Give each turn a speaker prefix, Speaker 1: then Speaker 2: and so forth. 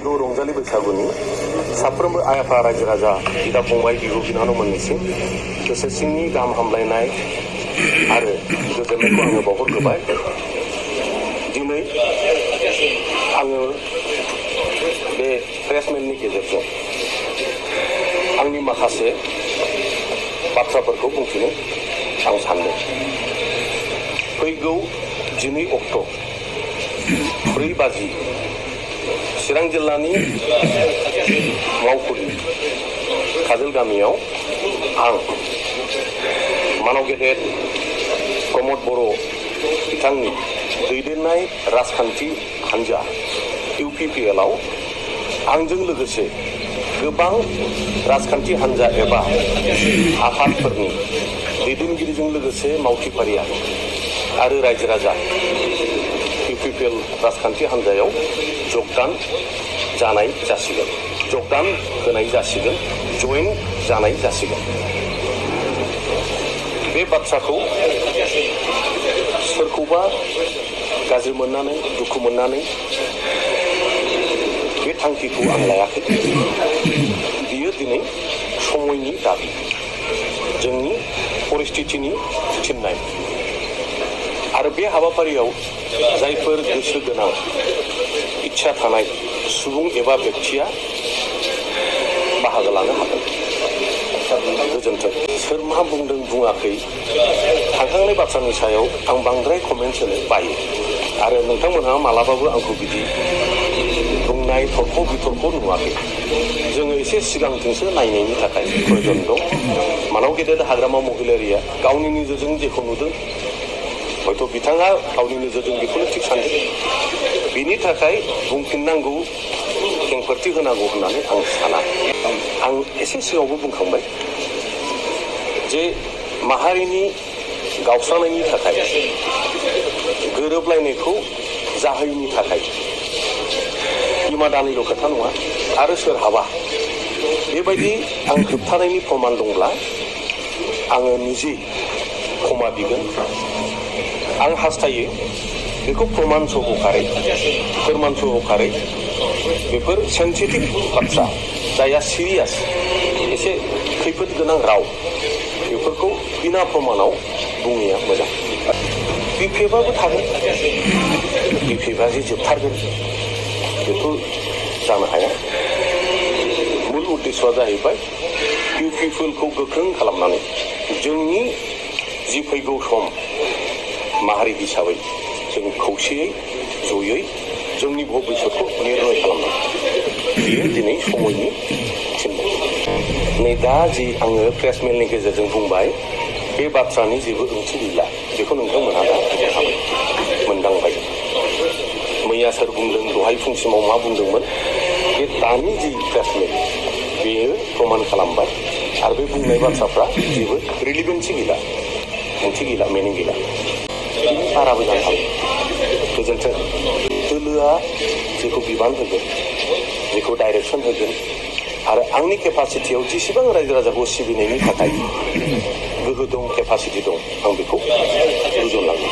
Speaker 1: फैगौ रंजालि बैसागुनि साफ्रोमबो आइ आफा रायजो राजा बिदा फंबाय बिब' बिनानावमोननिसिम गोसो सिंनि गाहाम हामलायनाय आरो गोजोननायखौ आङो बावहरग्रोबाय। दिनै आङो बे प्रेसमेन्टनि गेजेरजों आंनि माखासे बाथ्राफोरखौ बुंथिनो आं सानदों। फैगौ 12 अक्ट' 4 बाजि चिरां जिल्लानि मावखुलि काजोल गामियाव आं मानव गेदेर प्रमद बर' बिथांनि दैदेननाय राजखान्थि हान्जा UPPL आव आंजों लोगोसे गोबां राजखान्थि हान्जा एबा आफादफोरनि दैदेनगिरिजों लोगोसे मावथिफारिया आरो रायजो राजा UPPL राजखान्थि हान्जायाव जगदान जानाय जासिगोन, जगदान होनाय जासिगोन, जयेन जानाय जासिगोन। बे बाथ्राखौ सोरखौबा गाज्रि मोननानै दुखु मोननानै बे थांखिखौ आं लायाखै। बियो दिनै समयनि दाबि, जोंनि परिस्थितिनि थिननाय। आरो बे हाबाफारियाव जायफोर गोसो गोनां इच्छा थानाय सुबुं एबा व्यक्तिया बाहागो लानो हागोन। गोजोन्थों। सोर मा बुंदों बुङाखै थांखांनाय बाथ्रानि सायाव आं बांद्राय कमेन्ट्स होनो बायो आरो नोंथांमोनहा मालाबाबो आंखौ बिदि बुंनाय थरख' बिथरख' नुवाखै। जोङो एसे सिगांथिंसो नायनायनि थाखाय प्रयजन दं। मानव गेदेर हाग्रामा महिलारिया गावनि नोजोरजों जेखौ नुदों हयथ' बिथाङा गावनि नोजोरजों बेखौनो थिग सानदों। बिनि थाखाय बुंफिननांगौ खेंफोरथि होनांगौ होननानै आं साना। आं एसे सिगाङावबो बुंखांबाय जे माहारिनि गावस्रानायनि थाखाय गोरोबलायनायखौ जाहैनि थाखाय इमादानिल' खोथा नङा आरो सोरहाबा बेबायदि आं होबथानायनि प्रमान दंब्ला आङो निजे क्षमा बिगोन। आं हास्थायो बेखौ फोरमान सहकारै बेफोर सेन्सिटिभ बाथ्रा जायहा सिरियास एसे खैफोद गोनां राव बेफोरखौ बिना प्रमानाव बुंनाया मोजां। बिफेबाबो थागोन, बिफेबा जे जोबथारगोन बेखौ जानो हाया। मुल उद्देश्यआ जाहैबाय UPPLखौ गोख्रों खालामनानै जोंनि जि फैगौ सम माहारि हिसाबै जों खौसेयै जयै जोंनि भबिष्यतखौ निर्णय खालामनांगौ। बेयो दिनै समयनि थिननाय। नै दा जि आङो प्रेसमेन्टनि गेजेरजों बुंबाय बे बाथ्रानि जेबो ओंथि गैला। बेखौ नोंथांमोनहा दा मोनदांबाय। मैया सोर बुंदों, दहाय फुंसिमाव मा बुंदोंमोन, बे दानि जि प्रेसमेन्ट बेयो प्रमान खालामबाय आरो बे बुंनाय बाथ्राफ्रा जेबो रिलिभेन्सि गैला, ओंथि गैला, मिनिं गैला। बिनि बाराबो जानो हागौ। गोजोन्थों। दोलोआ जेखौ बिबान होगोन, जेखौ डाइरेक्सन होगोन आरो आंनि केपासिटियाव जेसेबां रायजो राजाखौ सिबिनायनि थाखाय गोहो दं, केपासिटि दं, आं बेखौ रुजुनलांगोन।